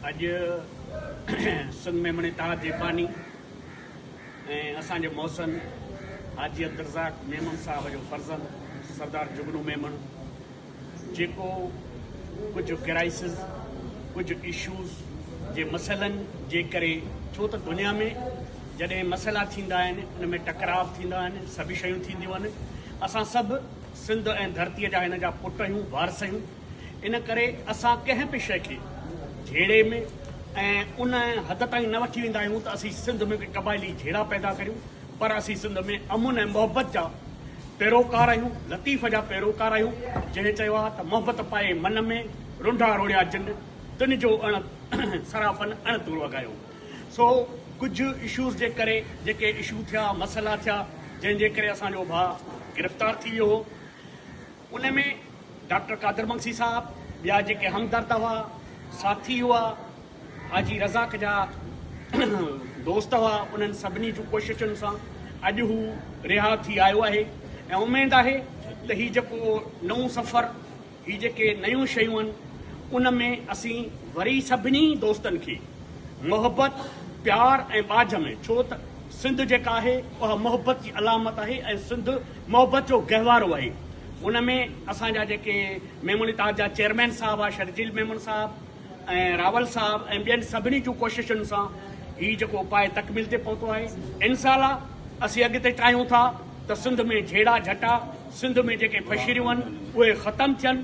اڄ سنڌ ميمڻ اتحاد جي باني ۽ اسان جي محسن حاجي عبدالرزاق ميمڻ صاحب جو فرزند سردار جگنو ميمڻ جيڪو ڪجهه ڪرائسز ڪجهه اشوز جي مسئلن جي ڪري ڇو ته دنيا ۾ جڏهن مسئلا ٿيندا آهن ان ۾ ٽڪراء به ٿيندا آهن سڀ شيون ٿينديون آهن اسان سڀ سنڌ ۽ ڌرتيء جا هن جا پٽ آهيون وارث آهيون ان ڪري اسان ڪنهن به شيء کي جهيڙي ۾ ۽ ان حد تائين نه وٺي ويندا آهيون ته اسين سنڌ ۾ ڪي قبائلي جهيڙا پيدا ڪريون پر اسين سنڌ ۾ امن ۽ محبت جا پيروڪار آهيون، لطيف جا پيروڪار آهيون، جنهن چيو آهي ته محبت پائي من ۾، رنڍا روڙيا جن، تن جو اڻ صرافن اڻ تور وڳايو. سو ڪجهه اشوز جي ڪري جيڪي اشو ٿيا، مسئلا ٿيا، جنهن جي ڪري اسان جو ڀاء گرفتار ٿي ويو هو. ان ۾ ڊاڪٽر قادر مگسي صاحب، ٻيا جيڪي همدرد هئا، ساٿي هئا، حاجي رزاق جا دوست هئا، انهن سڀني جون ڪوششن سان اڄ هو رها ٿي آيو آهي ۽ اميد آهي ته هي جيڪو نئون سفر، هي جيڪي نيون شيون آهن، ان ۾ اسين وري سڀني دوستن کي محبت، پيار ۽ ٻاجهه ۾، ڇو ته سنڌ جيڪا آهي اها محبت جي علامت آهي ۽ سنڌ محبت جو گهوارو آهي. ان ۾ اسان جا جيڪي ميمڻ اتحاد جا چيئرمين صاحب آ شرجيل ميمڻ صاحب ۽ راول صاحب ۽ ٻين سڀني جون ڪوششن سان هي جيڪو پاء تڪميل تي پهتو آهي. انشاء الله اسين اڳتي چاهيون ٿا ته سنڌ ۾ جهيڙا جهٽا، سنڌ ۾ جيڪي فشريون آهن اهي ختم ٿين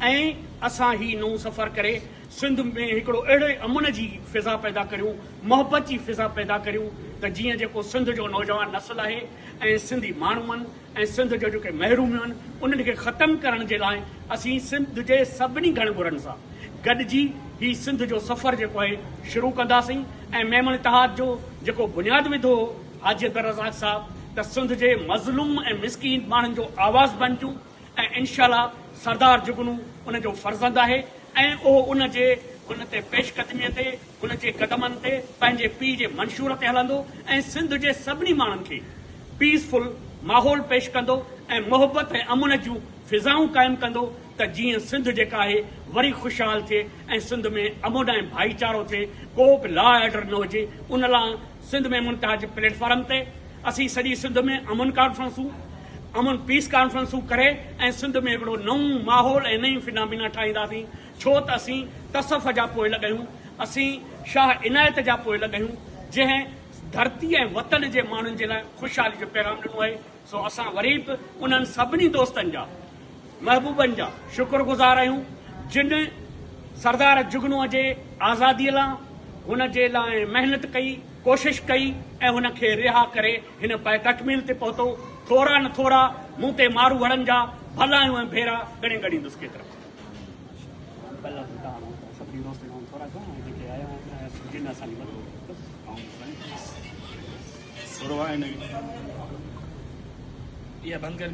۽ اسان هي نئون سفر ڪري سنڌ ۾ هڪڙو اهڙي امن جي فضا پيدا ڪريون، محبت جي فضا پيدا ڪريون ته جيئن جيڪو سنڌ جو نوجوان نسل آهي ۽ سنڌي ماڻهو آهن ۽ سنڌ جو جيڪي محروميون آهن انهن کي ختم ڪرڻ جي لاء اسين سنڌ جي سڀني گهڻ گهرن سان گڏجي هي سنڌ جو سفر جيڪو آهي شروع ڪنداسين ۽ ميمڻ اتحاد جو جيڪو بنياد وڌو هو حاجي عبدالرزاق صاحب ته سنڌ جي مظلوم ۽ مسڪين ماڻهن جو آواز بنجون ۽ انشاء الله سردار جگنو ان جو فرزند آهي ۽ اهو ان جي ان تي پيش قدميء تي ان جي قدمن تي پنهنجي پيء جي منشور تي هلندو ۽ سنڌ جي سڀني ماڻهن کي پيس فل ماحول پيش ڪندو ۽ محبت ۽ امن جون فضائون قائم ڪندو ته جيئن سنڌ جيڪا آهي وري خوشحال ٿئي ۽ سنڌ ۾ امن ۽ ڀائيچارو ٿئي ڪو به لا آرڊر نه هجي ان لاء سنڌ ۾ منتاج پليٽ فارم تي اسين سڄي سنڌ ۾ امن ڪانفرنسون، امن پيس ڪانفرنسون ڪري ۽ سنڌ ۾ هڪڙو نئون ماحول ۽ نئين فنامينا ٺاهينداسين ڇو ته اسين تصوف جا پوئلڳ آهيون، اسين شاهه عنايت جا پوئلڳ آهيون جنهن ڌرتي ۽ وطن جي ماڻهن جي لاء خوشحالي جو پيغام ڏنو آهي سو اسان وري به انهن سڀني دوستن جا محبوبن جا شڪر گذار آهيون جن سردار جگنوء جي آزادي لاء هن جي لاء محنت ڪئي، ڪوشش ڪئي ۽ هن کي رها ڪري هن پاء تڪميل تي پهتو. ٿورا نه ٿورا مون تي ماروئڙن جا ڀلا آهيون ۽ ڀيرا ڳڻي ڳڻيندس ڪيترا. اها بند ڪر.